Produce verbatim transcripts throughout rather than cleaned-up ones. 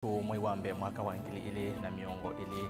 Mwei wa mbee mwaka wa ngili ili na mĩongo ĩlĩ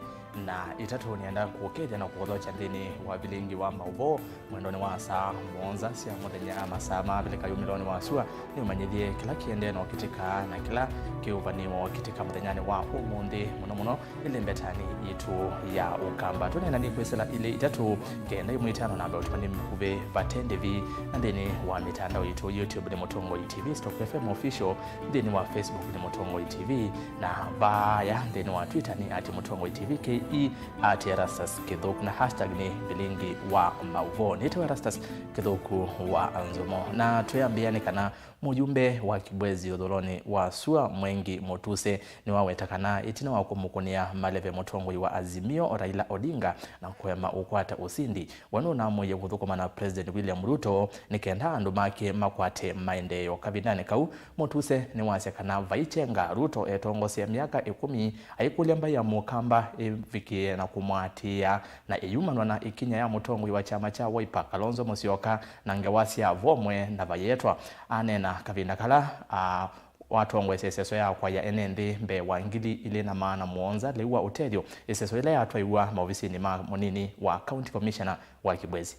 na ĩtatũ, nĩenda kũkethya na kũthokya nthĩnĩ wa vilingi wa maũvoo mwendonĩ wa saa mũonza sya mũthenya, masaa ma avilika yumĩlonĩ wa sua, nĩũmanyĩthye kĩla kĩendee na ũkĩtĩka na kĩla kĩũvanĩwa ũkĩtĩka mũthenyanĩ wa ũmũnthĩ, mũno mũno ĩlĩ mbetanĩ yitũ ya Ũkamba. Tũneena nĩ kwĩsĩla ilĩ itatũ, kenda ĩmwe itano, namba ũtũmani mĩkuvĩ vate ndĩvi, na nthĩnĩ wa mĩtandao yitũ, YouTube nĩ Mũtongoi T V, Stock F M Official, nthĩnĩ wa Facebook nĩ Mũtongoi T V, na vaya nthĩnĩ wa Twitter nĩ at Mũtongoi T V K E, at Erastus Kĩthũku, na hashtag nĩ vilingi wa maũvoo. Nĩtawa Erastus Kĩthũku wa Nzomo, na twĩambĩa nĩ kana mũyumbe wa Kibwezi ũthũlonĩ wa sua Mwengi Mũtuse nĩwaweta kana ĩtina wa kũmũkũnĩa maleve mũtongoi wa Azimio Raila Odinga na kũema ũkwata ũsindi, we nũnamũie kũthũkũma na President William Ruto nĩ kenda andũ make makwate maendeeo. Kavindanĩ kau, Mũtuse nĩwasya kana vai kyenga Ruto etongosye myaka ĩkũmi, aikũlya mbaĩ ya Mũkamba ĩvikĩe na kũmũatĩĩa na ĩyumanwa na ĩkinya ya mũtongoi wa kyama kya Wiper Kalonzo Musyoka na ngewa sya vomwe na vayetwa. Aneena kavinda kala, a, watongoesye ĩseso ya kwaĩa ene nthĩ mbee wa ngili ilĩ na maana mũonza lĩu wa ũtethyo, ĩseso ĩla yatwaiwa maovisinĩ ma mũnini wa County Commissioner wa Kibwezi.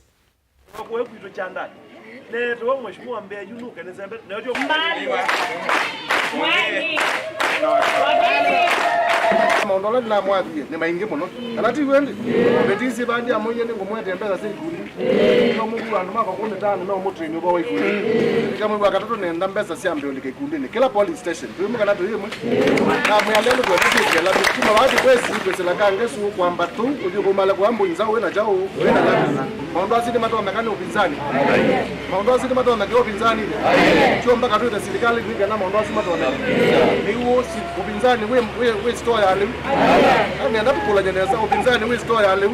Wakuwe kwitũ kyandanĩ. Neetewe mheshimiwa mbee yu nuke nĩsembe, nĩotyo. Mbali. Mweni. Wageni. Maũndũ ala ndĩnamwathie nĩ maingĩ mũno. Kana ti w'o ĩndĩ? Mbetisi vandi amũie nĩngũmwete mbesa sya ikundi. No mũkua andũ makwa kũmĩtano, no mũtrain ũvoo wa ikundi. Ika mwei wa katatũ nenda mbesa sya mbee ũlika ikundinĩ. Kĩla polling station, twĩ ĩmwe kana tũi ĩmwe? Na mwĩalelo twenda twĩkĩla. Kuma vaa Kibwezi, kwĩsĩla Kangesu, kwamba tu, ũthiĩ kũmala kwa Mbũi Nzaũ, wĩna kyaũ, wĩna lata. Maũndũ asu nĩmatonyeka nĩ ũpinzani? Maũndũ asu nĩmatonyeka nĩ ũpinzani? Sio mpaka twĩte silikalĩ nĩ kana maũndũ asu matonyeke. Nĩw'o si-, ũpinzani wĩ, wĩ, wĩ store ya lĩu. Nenda tũkũlany'e nesa, ũpinzani wĩ store ya lĩu.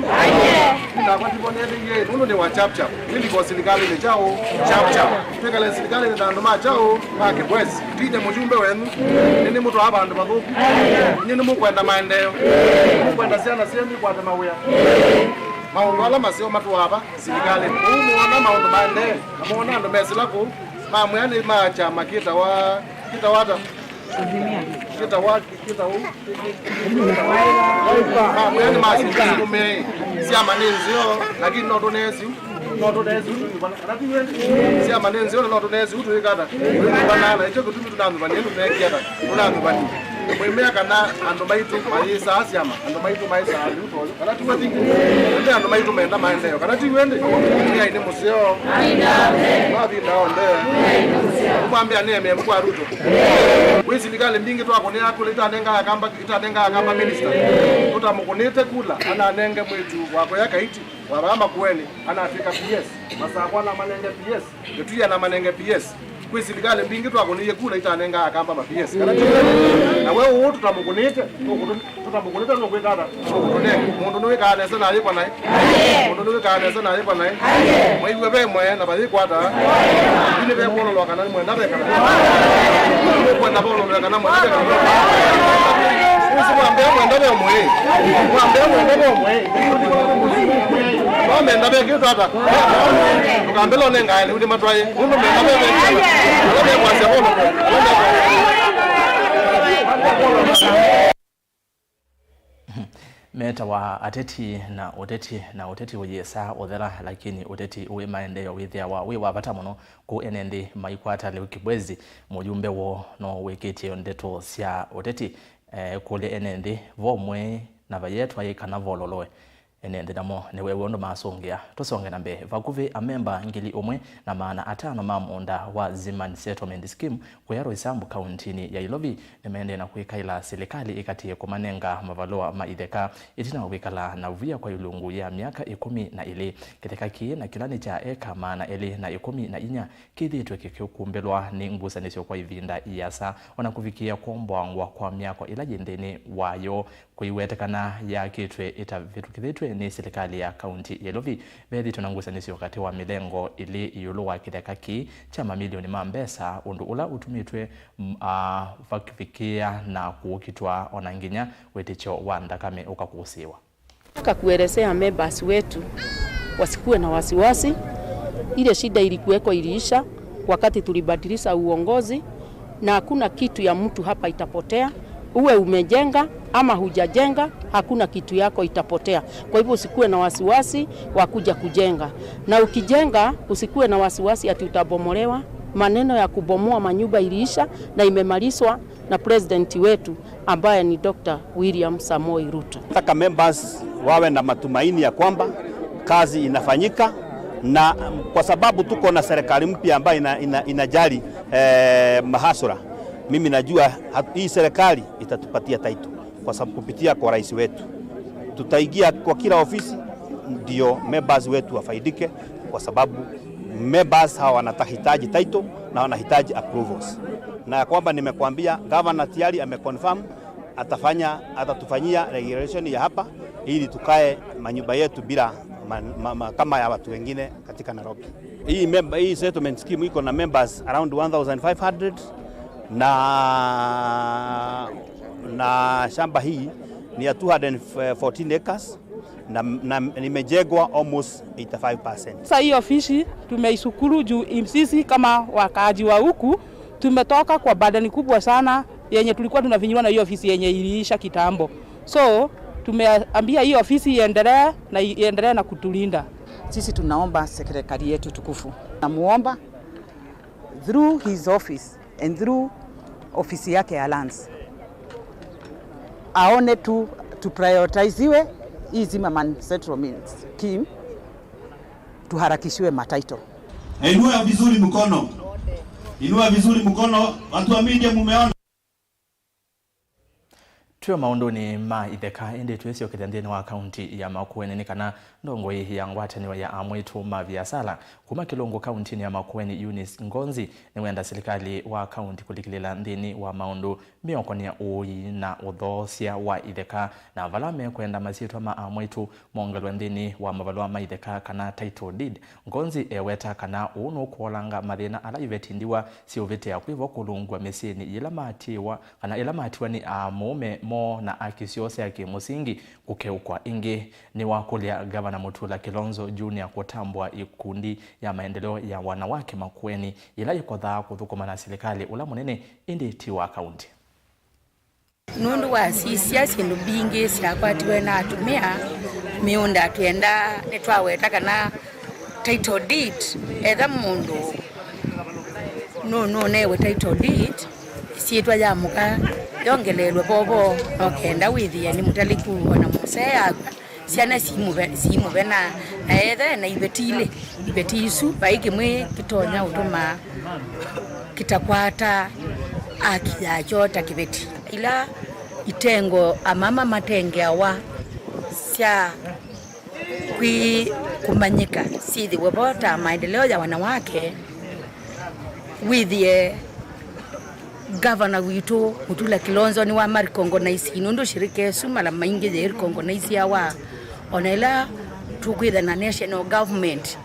Nakwa ndivonete iye, nũndũ nĩ wa chap chap. Nĩliko silikalĩ nĩ kyaũ, chap chap. Twĩkale silikalĩ nĩ na andũ ma kyaũ, ma Kibwezi. Ndinya mũyumbe wenyu, nĩ, nĩmũtwaa vandũ vathũku. Inyuĩ nĩmũkwenda maendeeo. Nĩmũkwenda syana syenyu ikwate mawĩa. Maũndũ ala maseo matũaa va silikalĩ. Kũu mũona maũndũ maendee, na mũona andũ mesĩla kũu, mamwĩa nĩ ma kyama kĩtawa, kĩtawa ata? Kĩtawa, kĩtawa. Mamwĩa nĩ masilikalĩ. Syama nĩ nzeo, lakini no tũneesiu. No tũneesi ũtũivana. Kana ti w'o ĩndĩ? Syama nĩ nzeo na no tũneesi ũtũika ata? Tũivana, na ĩkyo kĩtumi tũnamĩvanie, tũneekie ata? Tũnamĩvanie. Mwĩmea kana andũ maitũ mayĩsaa syama, andũ maitũ mayĩsaa lĩu tolyo. Kana ti w'o ĩndĩ? Ĩndĩ andũ maitũ menda maendeeo. Kana ti w'o ĩndĩ? Mwĩai nĩ mũseo. Mavinda onthe. Ũmwambĩa nĩeme kwa Ruto. Kwĩ silikalĩ mbingĩ twakũnĩa kula itanengaa Akamba, itanengaa Akamba minister. Tũtamũkũnĩte kula, ananenge mwĩtu wa kũya Kaiti. Wa vaa Makueni anatw'ĩka P S, Masakwa anamanenge P S, Gĩtui anamanenge P S. Kwĩ silikalĩ mbingĩ twakũnĩie kula itanengaa Akamba ma P S. Kana ti w'o? Na we ũũ tũtamũkũnĩte, tũkũtũ-, tũtamũkũnĩte nũkwĩka ata? Tũkũtũnenga. Mũndũ nĩwĩkaa nesa na ayĩkwa naĩ? Mũndũ nĩwĩkaa nesa na ayĩkwa naĩ? Mwaiwe ve mwe na vayĩkwata. Yu nĩ ve kwololwa kana mwenda vekana. Nĩkwenda vololwe kana mwenda vekana. Ũsu mwambĩa mwenda ve mwe. Mwambĩa mwenda ve mwe. Wamenda ve kĩu tata. Ndũkambĩle ũnengae nĩu nĩmatwaye. Nũndũ menda ve ve. Ala mekwasya vono. Ala mekwasya. Metawa ateti na ũteti, na ũteti ũyĩsa ũthela, lakini ũteti wĩ maendeeo wĩthĩawa wĩ wa vata mũno kũu ene nthĩ maikwata lĩu Kibwezi. Mũyumbe woo no wĩkĩtye ndeto sya ũteti, eh, kũlya ene nthĩ vomwe na vayetwaĩ kana vololoe. Ene nthĩ namo nĩweew'a ũndũ masũngĩa. Tũsonge na mbee. Vakuvĩ amemba ngili ũmwe na maana atano ma mũũnda wa Ziman Settlement Scheme kũya Roysambu kauntinĩ ya Ilovi nĩmaendee na kwĩkaĩla silikalĩ ĩkatie kũmanenga mavalũa ma itheka ĩtina wa kwĩkala na via kwa ilungu ya myaka ĩkũmi na ĩlĩ. Kĩtheka kĩĩ na kĩla nĩ kya eka maana elĩ na ĩkũmi na inya kĩthĩtwe kĩkĩkumbĩlwa nĩ ngusanĩsyo kwa ĩvinda ĩasa, o na kũvikĩĩa kũomboangwa kwa myako ĩla yĩ nthĩnĩ wayo. Kũiwetekana yakĩtwe ĩtavĩtũkĩthĩtw'e nĩ silikalĩ ya kaunti ya Ilovi, vethĩtwe na ngusanĩsyo katĩ wa mĩlengo ĩlĩ ĩũlũ wa kĩtheka kĩĩ kya mamilioni ma mbesa, ũndũ ũla ũtumĩtwe, m-, a, vavikĩa na kũũkitwa, o na nginya wĩtĩkyo wa nthakame ũkakũsĩĩwa. Nataka kuelezea members wetu wasikuwe na wasiwasi. Ile shida ilikuweko iliisha wakati tulibadilisha uongozi, na hakuna kitu ya mtu hapa itapotea. Uwe umejenga ama hujajenga, hakuna kitu yako itapotea. Kwa hivyo usikuwe na wasiwasi wa kuja kujenga. Na ukijenga, usikuwe na wasiwasi ati utabomolewa. Maneno ya kubomoa manyumba iliisha na imemalizwa na president wetu ambaye ni Doctor William Samoei Ruto. Nataka members wawe na matumaini ya kwamba kazi inafanyika, na kwa sababu tuko na serikali mpya ambayo ina, ina, inajali, eh, mahasura, mimi najua hat-, hii serikali itatupatia title kwa sababu kupitia kwa rais wetu. Tutaingia kwa kila ofisi ndio members wetu wafaidike, kwa sababu members hawa wanahitaji title na wanahitaji approvals. Na ya kwamba nimekuambia, governor tayari ameconfirm atafanya, atatufanyia regulation ya hapa ili tukae manyumba yetu bila ma, ma, ma, kama ya watu wengine katika Nairobi. Hii member, hii settlement scheme iko na members around one thousand five hundred na, na shamba hii ni ya two hundred fourteen acres na, na imejengwa almost eighty-five percent. Sasa hii ofisi tumeishukuru juu sisi kama wakaaji wa huku tumetoka kwa burden kubwa sana yenye tulikuwa tunafinyiliwa na hii ofisi yenye iliisha kitambo. So tumeambia hii ofisi iendelee na iendelee na kutulinda. Sisi tunaomba serikali yetu tukufu, namuomba through his office and through ofisi yake ya lands, aone tu, tu prioritiziwe hii Zimmerman Settlement Scheme, tuharakishiwe matitle. Inua vizuri mkono. Inua vizuri mkono. Watu wa media, mumeona? Twĩ o maũndũnĩ ma itheka, ĩndĩ twĩsyokethya nthĩnĩ wa kaunti ya Makueni nĩ kana ndongoi ya ngwatanĩo ya amwĩtũ ma viasala kuma Kĩlũngũ kauntinĩ ya Makueni, Eunice Ngonzi, nĩwenda silikalĩ wa kaunti kũlikĩlĩla nthĩnĩ wa maũndũ meũkonĩa ũui na ũthoosya wa itheka, na vala mekwenda masyĩtwa ma amwĩtũ mongelwe nthĩnĩ wa mavalũa ma itheka kana title deed. Ngonzi eweta kana ũũ nũkũolanga mathĩna ala iveti ndiwa siũvĩtĩa kwĩvo kũlũngw'a mĩsyĩnĩ yĩla matiwa kana ĩla matiwa nĩ aamũũme moo na aki syoo sya kĩmũsingi kũkeũkwa. Ĩngĩ nĩwakũlya Gavana Mutula Kilonzo Junior kũtambũa ikundi ya maendeleo ya wanawake Makueni yĩla ĩkothaa kũthũkũma na silikalĩ ũla mũnene ĩndĩ ti wa kaunti. Nũndũ wa sisya syĩndũ mbingĩ syakwatiwe na atumĩa mĩũnda, twĩenda nĩtwaweta kana title deed, etha mũndũ nũ-, nũnewe title deed, ĩsyĩtwa ya mũka yongeleelwe vovo, no kenda wĩthĩe nĩ mũtalĩku ona mũsee akw'a. Syana simũve-, simũvena, na etha ena iveti ilĩ, iveti isu vai kĩmwe kĩtonya ũtũma kĩtakwata aki yakyo ta kĩveti. Ila itengo amama matengeawa sya kwĩ kũmanyĩka syĩthĩwe vo ta maendeleo ya wanawake, wĩthĩe Gavana witũ Mutula Kilonzo nĩwa ma recognize, nũndũ shirika ĩsu mala maingĩ yĩ recognizeawa. Ona ĩla tũkwĩtha na national government,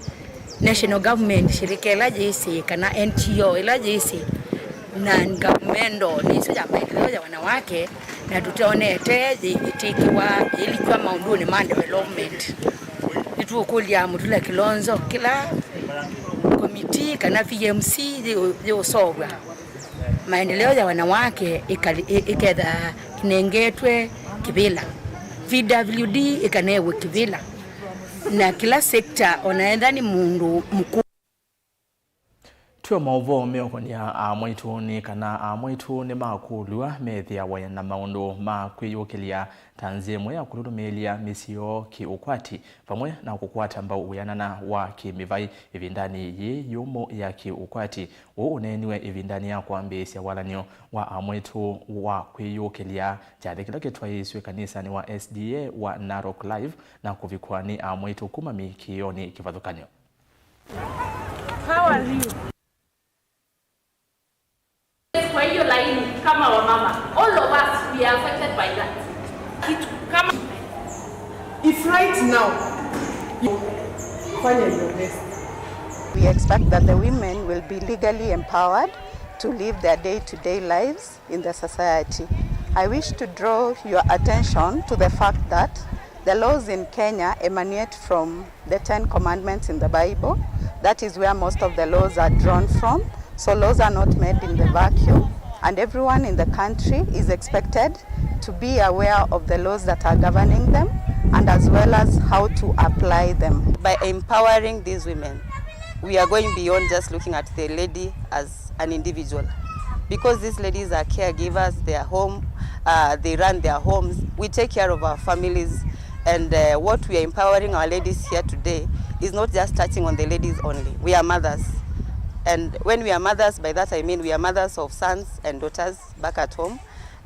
national government shirika ĩla yĩsĩ kana N G O ĩla yĩsĩ non-governmental nĩ ĩsu ya maendeleo ya wanawake, na tũtonete yĩtĩkĩwa yĩlikw'a maũndũnĩ ma development. Nĩtũkũlya Mutula Kilonzo kĩla committee kana V M C yĩ-, yĩũsovwa. Maendeleo ya wanawake ĩkali-, ĩ-, ĩketha ĩnengetwe kĩvĩla. V W D ĩkanewe kĩvĩla. Na kĩla sector, ona etha nĩ mũndũ mũkũũ. Twĩ o maũvoo meũkonĩa amwĩtũ nĩ kana amwĩtũ nĩmakũlw'a methĩawe na maũndũ ma kwĩyũkĩlya ta nzĩa ĩmwe ya kũlũlũmĩĩlya mĩsyĩ yoo kĩ-ũkwati, vamwe na kũkwata mbau wĩanana wa kĩ-mĩvaĩ ĩvindanĩ yĩĩ yũmũ ya kĩ-ũkwati. Ũũ ũneeniwe ĩvindanĩ ya kwambĩĩsya walan'yo wa amwĩtũ wa kwĩyũkĩlya kyathĩ kĩla kĩtwaĩĩsw'e kanisanĩ wa S D A wa Narok Live na kũvikw'a nĩ amwĩtũ kuma mĩkĩĩonĩ kĩvathũkany'o. How are you? Kwa hiyo laini kama wamama, all of us, we are affected by that. Kitu kama if right now you fanya your best. We expect that the women will be legally empowered to live their day-to-day lives in the society. I wish to draw your attention to the fact that the laws in Kenya emanate from the Ten Commandments in the Bible. That is where most of the laws are drawn from. So laws are not made in the vacuum. And everyone in the country is expected to be aware of the laws that are governing them and as well as how to apply them. By empowering these women, we are going beyond just looking at the lady as an individual, because these ladies are caregivers, they are home, uh, they run their homes, we take care of our families, and uh, what we are empowering our ladies here today is not just touching on the ladies only. We are mothers, and when we are mothers, by that I mean we are mothers of sons and daughters back at home,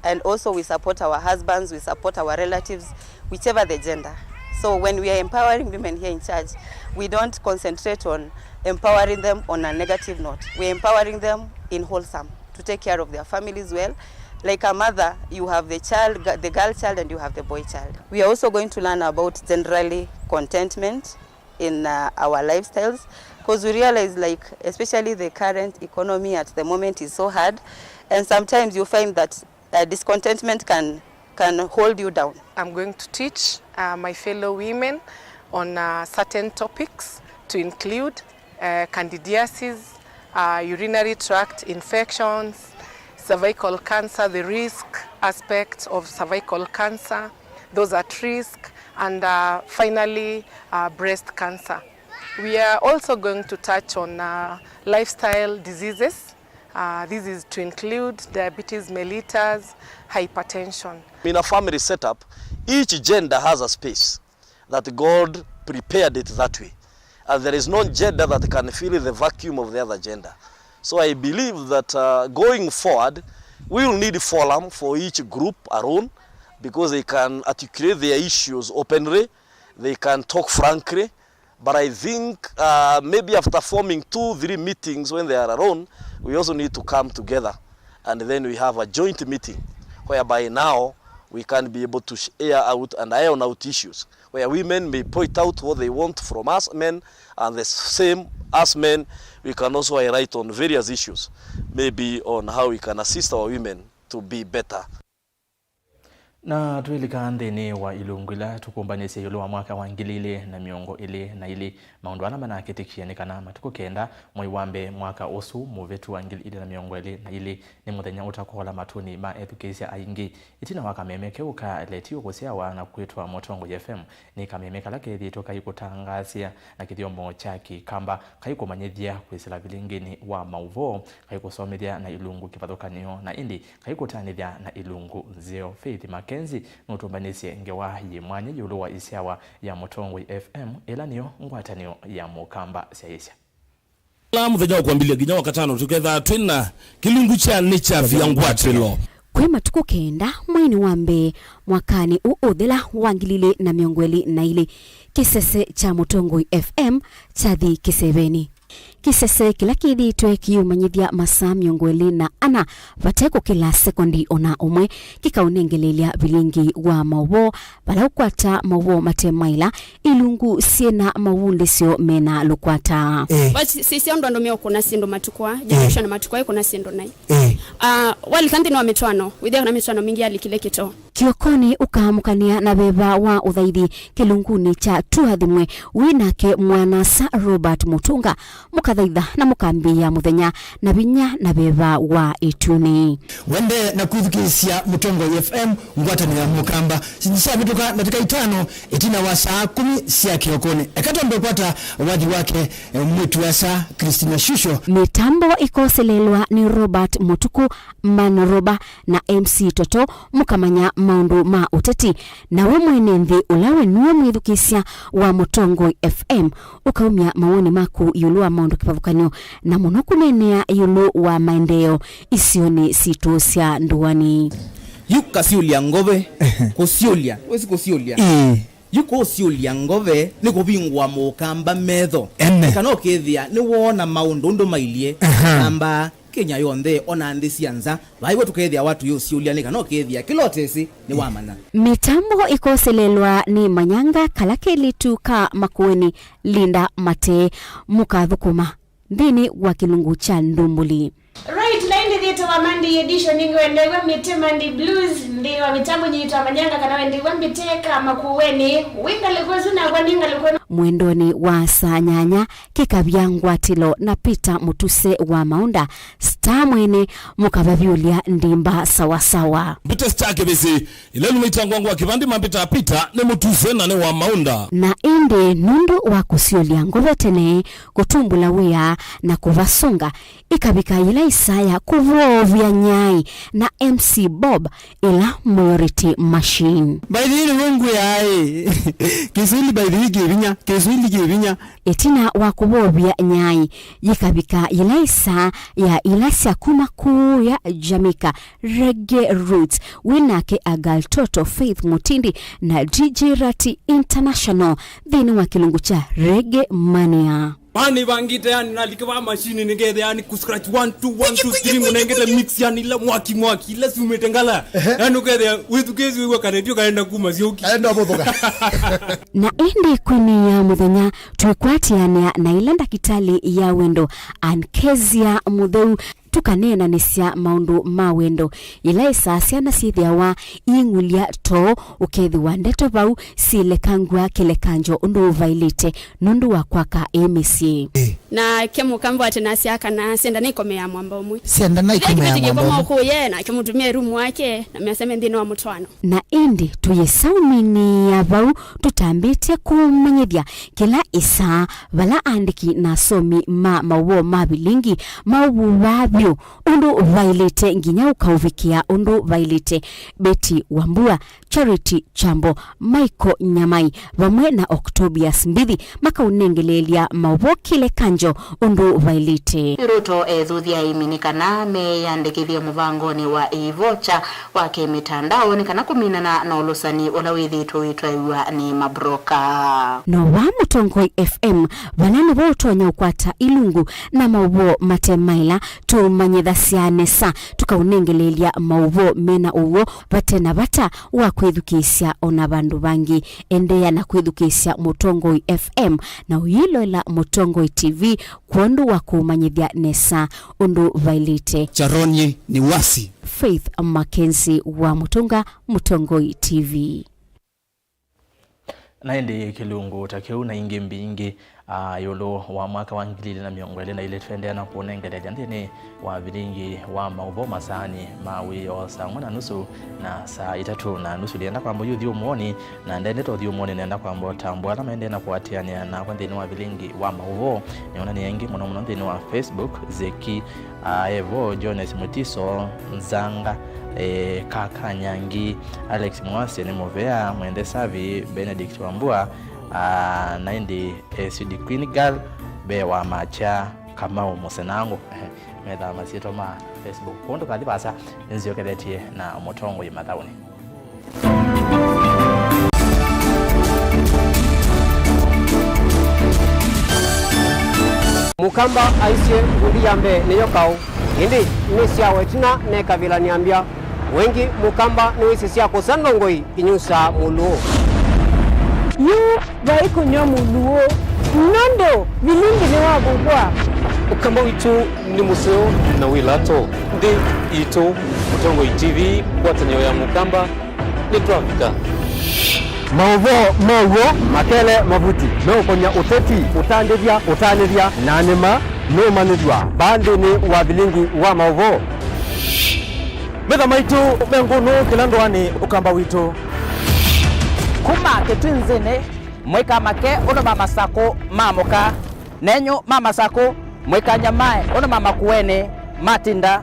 and also we support our husbands, we support our relatives, whichever the gender. So when we are empowering women here in church, we don't concentrate on empowering them on a negative note. We are empowering them in wholesome, to take care of their families well. Like a mother, you have the child, the girl child, and you have the boy child. We are also going to learn about generally contentment in uh, our lifestyles, because we realize, like, especially the current economy at the moment is so hard, and sometimes you find that uh, discontentment can can hold you down. I'm going to teach uh, my fellow women on uh, certain topics, to include uh, candidiasis, uh, urinary tract infections, cervical cancer, the risk aspect of cervical cancer, those at risk, and uh, finally uh, breast cancer. We are also going to touch on uh, lifestyle diseases. Uh, this is to include diabetes mellitus, hypertension. In a family setup, each gender has a space that God prepared it that way. And there is no gender that can fill the vacuum of the other gender. So I believe that uh, going forward, we will need forum for each group alone, because they can articulate their issues openly, they can talk frankly, but I think uh, maybe after forming two, three meetings when they are alone, we also need to come together and then we have a joint meeting whereby now we can be able to sh- air out and iron out issues where women may point out what they want from us men, and the same as men, we can also highlight on various issues, maybe on how we can assist our women to be better. Na twĩlika nthĩnĩ wa ilungu ila tũkũmbanĩsye ĩũlũ wa mwaka wa ngili ilĩ na mĩongo ĩlĩ na ilĩ, maũndũ ala manakĩtĩkie nĩ kana matukũ kenda mwei wa mbee mwaka ũsu mũvĩtu wa ngili ilĩ na mĩongo ĩlĩ na ilĩ nĩ mũthenya ũtakoola matũnĩ ma ethukĩĩsya aingĩ. Ĩtina wa kameme keũ ka letio kũsyawa na kwĩtwa Mũtongoi F M, nĩ kameme kala kethĩĩtwe kaikũtangaasya na kĩthyomo kya Kĩkamba, kaikũmanyĩthya kwĩsĩla vilingĩnĩ wa maũvoo, kaikũsomethya na ilungu kĩvathũkany'o, na ĩndĩ kaikũtanĩthya na ilungu nzeo. Faith Mackenzie nũtũmbanĩsye ngewa yĩ mwanya ĩũlũ wa ĩsyawa ya Mũtongoi F M, ĩla nĩyo ngwatanĩo ya Mũkamba syaĩsya. Ala mũthenya wa kwambĩlĩlya nginya wa katano tũkethaa twĩ na kĩlungu kya nĩ kyavya ngwatĩlo. Kwĩ matukũ kenda mweinĩ wa mbee mwakanĩ ũũ ũthela wa ngili ilĩ na mĩongo ĩlĩ na ilĩ, kĩsese kya Mũtongoi F M kyathi kĩsevenĩ. Kĩsese kĩla kĩthĩĩtwe kĩyĩũmanyĩthya masaa mĩongo ĩlĩ na ana vate kũkĩla sekondi o na ũmwe, kĩkaũnengeleelya vilingi wa maũvoo vala ũkwata maũvoo mate maĩla, ilungu syĩ na mavundĩsyo me na lũkwata. Eh. Sisya ũndũ andũ meũkũna syĩndũ matukũ aa, generation matukũ aa ĩkũna syĩndũ nai. Eh. Ah, walika nthĩnĩ wa mĩtwaano, wĩthĩa kana mĩtwaano mingĩ yalikile kĩtoo. Kĩokonĩ ũkaamũkanĩa na veva wa ũthaithi kĩlungunĩ kya Tũathimwe wĩ nake mwana-a-asa Robert Mũtũnga, mũkathaitha na mũkambĩĩa mũthenya na vinya na veva wa ĩtunĩ. Wende na kwĩthukĩĩsya Mũtongoi F M, ngwatanĩo ya Mũkamba. Syavĩtũka ndatĩka itano ĩtina wa saa kũmi sya kĩokonĩ. Eka twambe kwata wathi wake, eh, mwĩĩtu-a-asa Christina Shusho. Mĩtambo ĩkoselelwa nĩ Robert Mũtukũ, Man Roba na M C Toto, mũkamanya maũndũ ma ũteti. Nawe mwene nthĩ ũla we nue mwĩthukĩĩsya wa Mũtongoi F M, ũkaumya mawoni maku ĩũlũ wa maũndũ kĩvathũkany'o, na mũno kũneenea ĩũlũ wa maendeeo isionĩ sitũ sya ndũanĩ. Yu kasyũlya ngove, kũsyũlya, wĩsĩ kũsyũlya? Ĩĩ. Yu kũsyũlya ngove nĩ kũvingũa Mũkamba metho. Ene. Kana ũkethĩa nĩwoona maũndũ ũndũ mailyĩ. Aha. Kamba Kenya yonthe, ona nthĩ sya nza, vaiwe tũkethĩa watu yũsyũlya nĩ kana ũkethĩa kĩla ũtesĩ nĩwamanya. Mĩtambo ĩkoselelwa nĩ Manyanga, kala kelĩtu ka Makueni, Linda Mate, mũkathũkũma nthĩnĩ wa kĩlungu kya Ndumbuli. Right, na ĩndĩ thĩĩtwa wa Monday edition, nĩngwendew'a Mĩtĩ Monday Blues, nthĩnĩ wa mĩtambo nyitwa Manyanga, kana wendew'a Mbĩte ka Makueni. Wĩ ngalĩko ĩsu nakwa nĩ ngalĩko ĩno. Mwendonĩ wa saa nyanya, kĩkavya ngwatĩlo na Peter Mũtuse wa Maũnda, Star mwene, mũkavavyũlya ndimba sawasawa. Mbĩta Star kĩvĩsĩ, ĩla ĩlũmĩtangwa ngwa kĩvandĩ mambĩtaa Peter, nĩ Mũtuse na nĩ wa Maũnda. Na ĩndĩ nũndũ wa kũsyũlya ngũve tene, kũtumbũla wĩa na kũvasũnga, ĩkavika yĩla ĩsaa ya kũvoovya nyai na M C Bob ĩla Mayority Machine. By the way, nĩw'o ngwĩaa ĩ. Kiswahili by the way kĩ vinya, Kiswahili kĩ vinya. Ĩtina wa kũvoovya nyai, yĩkavika yĩla ĩsaa ya ila sya kuma kũũya Jamaica, Reggae Roots, wĩ nake Agal Toto, Faith Mutindi na D J Rati International nthĩnĩ wa kĩlungu kya Reggae Mania. Mani vangite yani nalike va machine nĩkethe yani ku scratch one two one two three ngunengete mix yani ila mwaki mwaki ila siumite ngala. Ehe. Yani ukethe withukezi wigwa karetio kaenda kuma sioki. Aenda bothoka. Na ĩndĩ kwĩnĩĩa mũthenya, twĩkwatĩanĩa na ĩla ndakĩtalĩ ya wendo, Ankezia Mũtheu, tũkaneenanĩsya maũndũ ma wendo, yĩla ĩsaa syana syĩthĩawa iing'ulya too, ũkethĩwa ndeto vau syĩlekangw'a kĩlekanjo ũndũ ũvaĩlĩte nũndũ wa kwaka ĩ mĩsyĩ. Nake Mũkamba watanasya kana syenda naikomea mwamba ũmwe. Syenda naikomea mwamba ũmwe. Koma ũkũye, nake mũtumia rumu wake, na measya me nthĩnĩ wa mũtwaano. Na ĩndĩ tũyĩsauminĩa vau, tũtambĩtye kũmanyĩthya kĩla ĩsaa vala aandĩki na asomi ma maũvoo ma vilingi maũvuvaa vyũ ũndũ vaĩlĩte nginya ũkaũvikĩa ũndũ vaĩlĩte. Betty Wambua, Charity Chambo, Michael Nyamai, vamwe na Octobius Mbithi makaũnengeleelya maũvoo kĩlekanjo ũndũ vaĩlĩte. Ruto ethũthya aĩmi nĩ kana meyĩandĩkĩthye mũvangonĩ wa e-voucher wa kĩmĩtandao nĩ kana kũminana na ũlũsani ũla wĩthĩĩtwe ũitwaĩw'a nĩ mabroka. No vaa Mũtongoi F M, vala nĩvo ũtonya ũkwata ilungu na maũvoo mate maĩla tũũmanyĩthasya nesa, tũkaũnengeleelya maũvoo mena ũw'o vate na vata wa kwĩthukĩĩsya o na vandũ vangĩ. Endeea na kwĩthukĩĩsya Mũtongoi F M na ũyĩloela Mũtongoi T V kwondũ wa kũũmanyĩthya nesa ũndũ vaĩlĩte. Charonye ni wasi. Faith Mackenzie wa Mũtũnga, Mũtongoi T V. Na ĩndĩ kĩlungu ta kĩu na ingĩ mbingĩ, ah, ĩũlũ wa mwaka wa ngili ilĩ na mĩongo ĩlĩ na ilĩ tũendeea na kũnengeleelya nthĩnĩ wa vilingi wa maũvoo masaani ma wĩoo saa ũmwe na nusu na saa itatũ na nusu. Ndienda kwamba ũyũthi ũmũonĩ, na ndendete ũthi ũmũonĩ, nenda kwamba ũtambũa ala maendee na kũatĩanĩa nakwa nthĩnĩ wa vilingi wa maũvoo. Nĩonanie ĩngĩ mũno mũno nthĩnĩ wa Facebook, Zeki, ah, evo, Jones Mutiso, Nzanga, eh, Kaka Nyangi, Alex Mwasya nĩ mũvea, Mwende Savi, Benedict Wambua, ah, na ĩndĩ, eh, Sudi Queen Girl, Bea wa Macha, Kamau Mũsenangũ. Methaa masyĩtwa ma Facebook. Kũndũ kathi vasa, nĩnzyokethetye na Mũtongoi mathaũnĩ. Mũkamba aisye, ngundi ya mbee nĩyo kaũ, ĩndĩ nĩ syawa ĩtina mekavĩlanĩa mbya. Wengĩ Mũkamba nĩwĩsĩ sya kũsa ndongoi inyusaa mũlũũ. Yu vai kũnyw'a mũlũũ, nũndũ vilingi nĩwavuvwa. Ũkamba witũ nĩ mũseo na wĩ lato. Nthĩ itũ, Mũtongoi T V, ngwatanĩo ya Mũkamba, nĩtwavika. Maũvoo ma w'o, makele, mavuti meũkonya ũteti, ũtandĩthya, ũtanĩthya, na nĩma nũũmanyĩthw'a vaa nthĩnĩ wa vilingi wa maũvoo. Metha maitũ me ngũnũ kĩla ndũanĩ Ũkamba witũ. Kuma kĩtwinzĩnĩ, mũikamake ũndũ ma masakũ ma mũka, nenyu ma masakũ, mũikanyamae ũndũ ma makuenĩ matinda.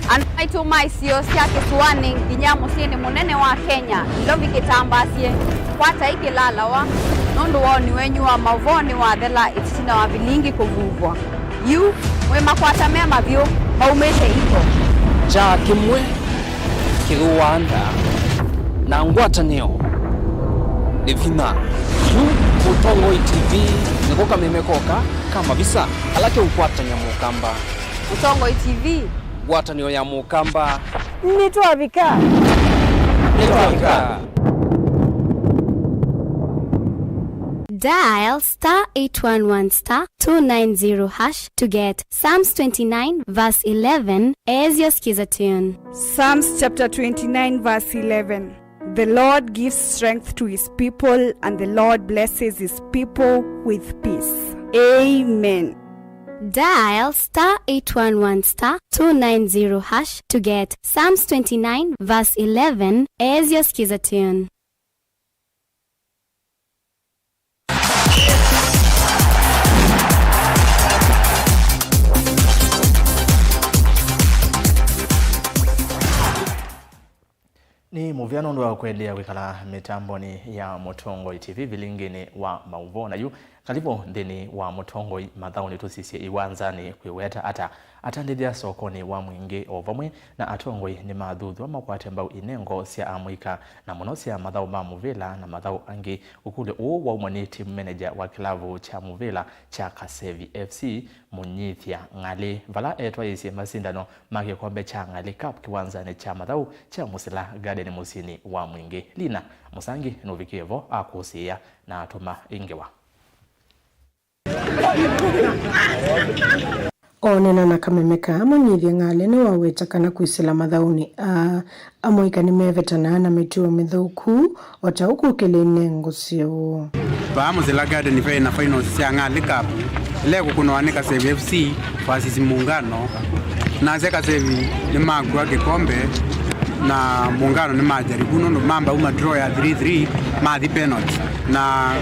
Andũ maitũ ma isio sya kĩsũanĩ nginya mũsyĩnĩ mũnene wa Kenya, Nairobi kĩtambasye, kwatai kĩlalawa, nũndũ woni wenyu wa maũvoo nĩwathela ĩtina wa vilingi kũvuvwa. Yu, mwĩ makwata me mavyũ, maumĩte ito. Kyaa kĩmwe kĩthũaa nda, na ngwatanĩo nĩ vinya. Yu Mũtongoi T V nĩko kameme koka ka mavisa ala keũkwatany'a Mũkamba. Mũtongoi T V. Ngwatanĩo ya Mũkamba. Nĩtwavika. Nĩtwavika. Dial star eight one one star two nine zero hash to get Psalms twenty-nine verse eleven as your skiza tune. Psalms chapter twenty-nine verse eleven. The Lord gives strength to his people, and the Lord blesses his people with peace. Amen. Dial star eight one one star two nine zero hash to get Psalms twenty-nine verse eleven as your skiza tune. Nĩ mũvea nũndũ wa kũendeea kwĩkala mĩtambonĩ ya Mũtongoi T V vilingĩnĩ wa maũvoo. Na yu, kalivũ nthĩnĩ wa Mũtongoi mathaũnĩ, tũsisye iwanzanĩ kwĩweta ata atandĩthya sokonĩ wa Mwingĩ o vamwe na atongoi nĩmathuthw'a makwate mbau inengo sya amũika, na mũno sya mathaũ ma mũvĩla na mathaũ angĩ. Ũkũlyo ũũ waumwa nĩ team manager wa kĩlavu kya mũvĩla kya Kasevi F C, Mũnyithya Ng'alĩ, vala etwaĩĩsye masindano ma kĩkombe kya Ng'alĩ Cup kĩwanzanĩ kya mathaũ kya Mũsila Garden mũsyĩnĩ wa Mwingĩ. Lina Mũsangi nũvikie vo akũsĩĩa na atũma ĩ ngewa. Oonena na kameme kaa, Mũnyithya Ng'alĩ nĩwaweta kana kwĩsĩla mathaũnĩ aa, amũika nĩmevetanaa na mĩtuo mĩthũku, o ta ũkũkĩlya inengo syoo. Vaa Mũsila Garden ve na finals sya Ng'alĩ Cup, ĩla ĩkũkũnwa nĩ Kasevi F C versus Muungano. Nasya Kasevi nĩmakua kĩkombe, na Muungano nĩmajaribu nũndũ mamba uma draw ya three three, mathi penalty, na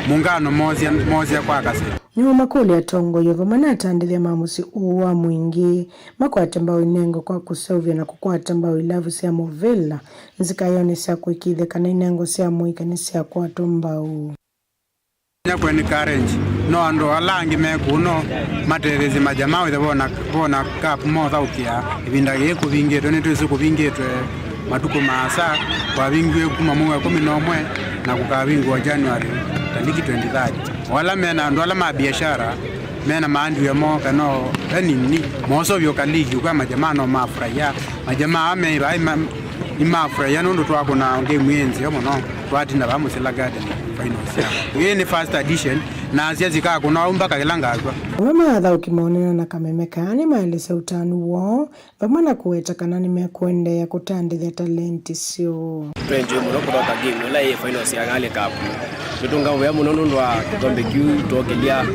Muungano moosya, moosya kwa Kasevi. Nĩmamakũlya atongoi o vamwe na atandĩthya ma mũsyĩ ũũ wa Mwingĩ makwate mbau inengo kwa kũseũvya na kũkwata mbau ilavu sya mũvĩla nzikaĩonĩ sya kũĩkĩĩthya kana inengo sya mũika nĩsyakwatwa mbau. Nya kũ encourage no andũ ala angĩ me kũũ no matetheesye majamaa wĩthĩe vona, vona cup mothaũkĩa. Ĩvinda yĩĩ kũvingĩtwe, nĩtwĩsĩ kũvingĩtwe matukũ maasa, kwavingiwe kuma mwei wa ĩkũmi na ũmwe na kũkavingũa January taliki twenty-third. O ala mena andũ ala ma biashara mena maandĩo moo kana o, yani, ni moseũvya ũkaliki kwa majamaa no mafurahia. Majamaa aa me vaa ima-, imafurahia nũndũ twakũna game ĩ nzeo mũno, twatinda vaa Mũsila Garden finals ya. Ĩĩ nĩ first edition, na asya sikakũna au mpaka ĩla ngakw'a. Amwe ma athaũki maonena na kameme kaa nĩmaelesya ũtanu woo vamwe na kũweta kana nĩmekũendeea kũtandĩthya talenti syoo. Twenjoy mũno kũthoka game ĩla yĩ finals ya Ng'alĩ Cup. Nĩtũnga mũvea mũno nũndũ wa kĩkombe kĩu twokĩlya.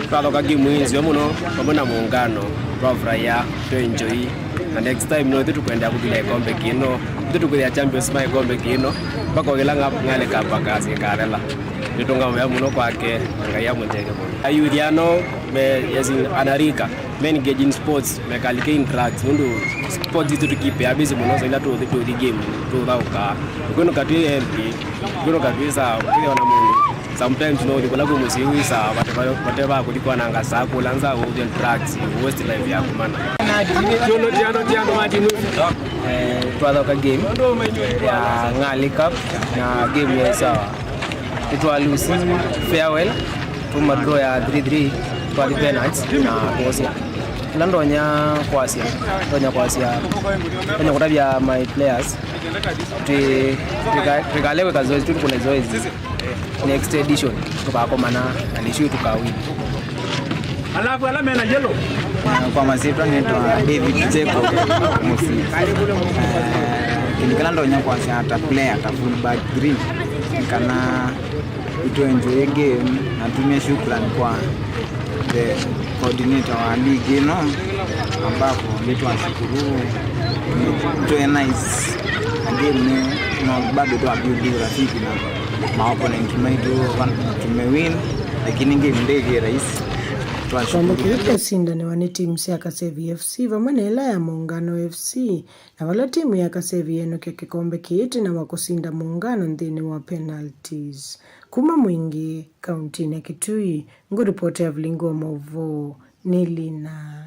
Twathoka game ĩ nzeo mũno vamwe na Muungano, twafurahia, twenjoy. Na next time no ithyĩ tũkwendeea kũkĩlya ĩkombe kĩno. Ithyĩ tũkwĩthĩa champions ma ĩkombe kĩno mpaka o kĩla Ng'a-, Ng'alĩ Cup akasya ĩkathela. Nĩtũnga mũvea mũno kwake, na Ngai amũtethye mũno. Ayuthi ano me, as in, anarika. Me engage in sports, mekalike in drugs, nũndũ sports itũ tũkipea busy mũno, saa ila tũthi, tũthi game, tũthaũkaa. Kwĩnũka twĩ healthy, kwĩnũka twĩ sawa, kwĩthĩwa na mũndũ. Sometimes no ũthi kũla kwĩ mũsyĩ wĩ sawa, vate va, vate va kũthi kwananga saa, kũla nza, ũthi drugs, waste life yaku mana. Tiano, tiano, tiano, matimu. Eh, twathoka game ya Ng'alĩ Cup na game ya sawa. Nĩtwa lose fair well, tuma draw ya three three, twathi penalties, na tuosya. Kĩla ndonya kwasya, ndonya kwasya, ndonya kũtavya my players, twĩ, twĩka-, twĩkale kwĩka zoezi, twĩ tũkũne zoezi. Next edition, tũkakomana, na nĩsyo tũkawina. Alafu ala mena yellow. Kwa masyĩtwa nĩtwa David Jacob Mũsi. Eh, kĩndũ kĩla ndonya kwasya ta player, ta fullback three, nĩ kana itwenjoy game, na tumie shukran kwa the coordinator wa league ĩno, ambapo nĩtwashukuru, twĩ nice na game nĩ, no, bado twa build urafiki na ma opponent maitũ, tumewin, lakini game ndĩthie rahisi. Twashukuru. Kĩkombe kĩu kyasindanĩwa nĩ timu sya Kasevi F C vamwe na ĩla ya Muungano F C, na vala timu ya Kasevi yenũkya kĩkombe kĩĩ ĩtina wa kũsinda Muungano nthĩnĩ wa penalties. Kuma Mwingĩ, kauntinĩ ya Kitui, ngũripotĩa vilingi wa maũvoo nĩ Lina.